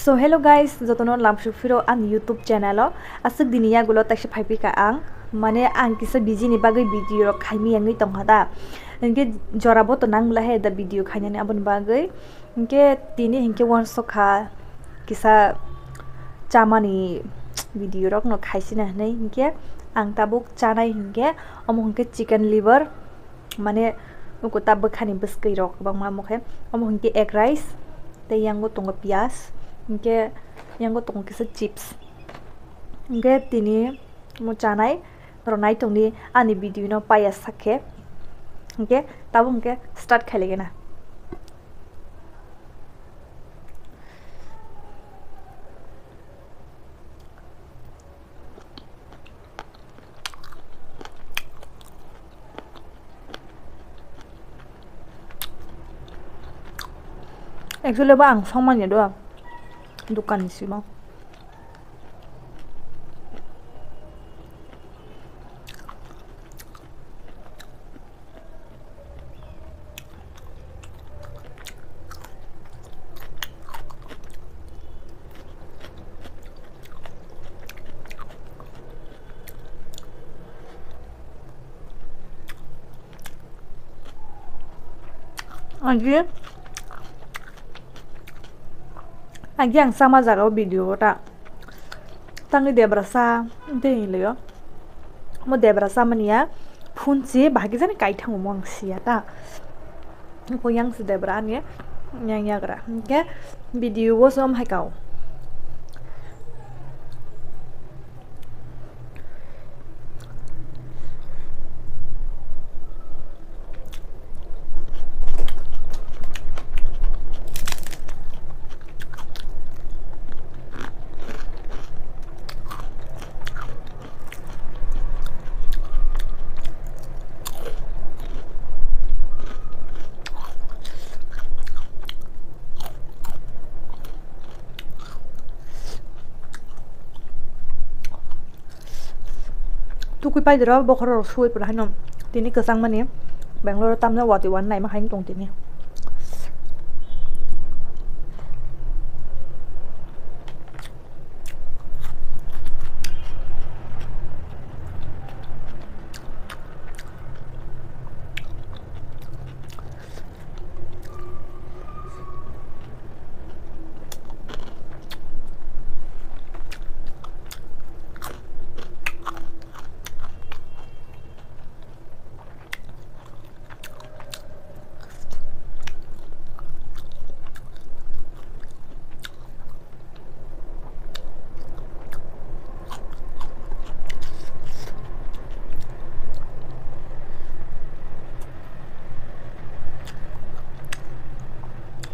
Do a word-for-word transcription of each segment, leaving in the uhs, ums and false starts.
So hello guys, jotono lamsuk phiro ani YouTube channel o. Aswk dini yagulo taisa phaipika ang, mane ang kisa busy ni bagwi video rok khaimiyangwi tongkha da, hinkhe jora bo to nangmlahe da video khainani, aboni bagwi hinkhe tini hinkhe uansukha kisa chamani video rok no khaisina hinwi, hinkhe ang tabuk chanai hinkhe omo hinkhe chicken liver, mane nuko ta bwkhani bwswkwi rok kwbangma omo khe, omo hinkhe egg rice, tei yango tongo piyaj, hinkhe yango tongo kisa chips. Hinkhe tini omo chanai norok naitongdi ani video no paiya sakhe, hinkhe tabuk hinkhe start khailaikhena. Actually bo ang songmani do dukan ni simo. Agi, agi ang sama jaga o video o ta tangwi debra sa tei hinlai o. Omo debra chamani ya phunchi bahai khe jani kaithango omo ang siya ta. Ko yang se debra ani yang yagra. Hinkhe video o som hai kao. Tukui paidoro bokhorok suwi pura haino tini kwchangmani Bangalore o tamjak watwi wani naima haino tong tini.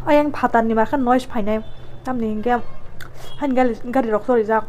Ayang phatar ni makha noise phainai, tamni hinkhe haini gari, gari rok sorijak.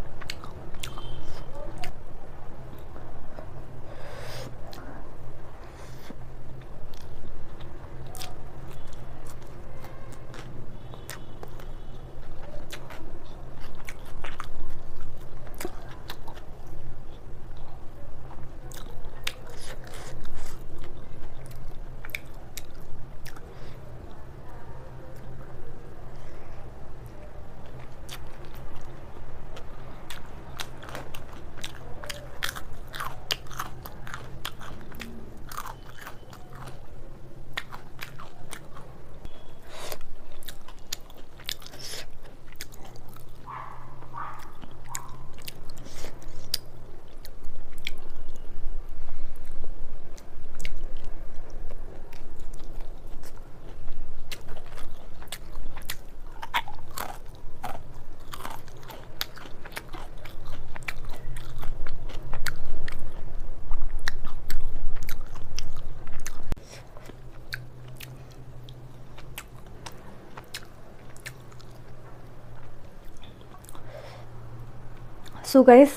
So guys,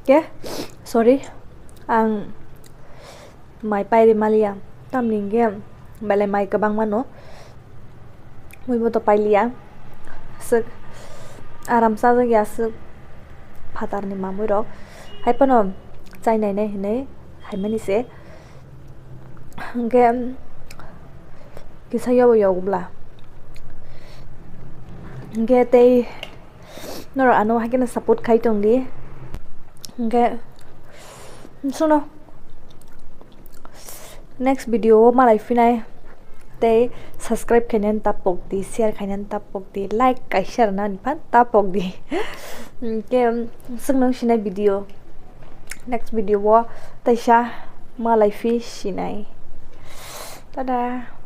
ke, sorry, ang mai pairi maliya, tamni hingke belai mai kwbangma no, muibo to pailiya, aswk aram chajak ya aswk phatar ni mamui rok, hai phano chainai nai hinui haimani se. Hingke kisa yobo yokbwla. Hingke tei Norok ano haikhe no support khai tongdi. Hwnkhe suno next video o malai phinai tei subscribe khainani tapokdi, share khainani tapokdi, like kaisa rwnani phan tapokdi. Hwnkhe swkno sinai video, next video o taisa malai phi sinai. Tada.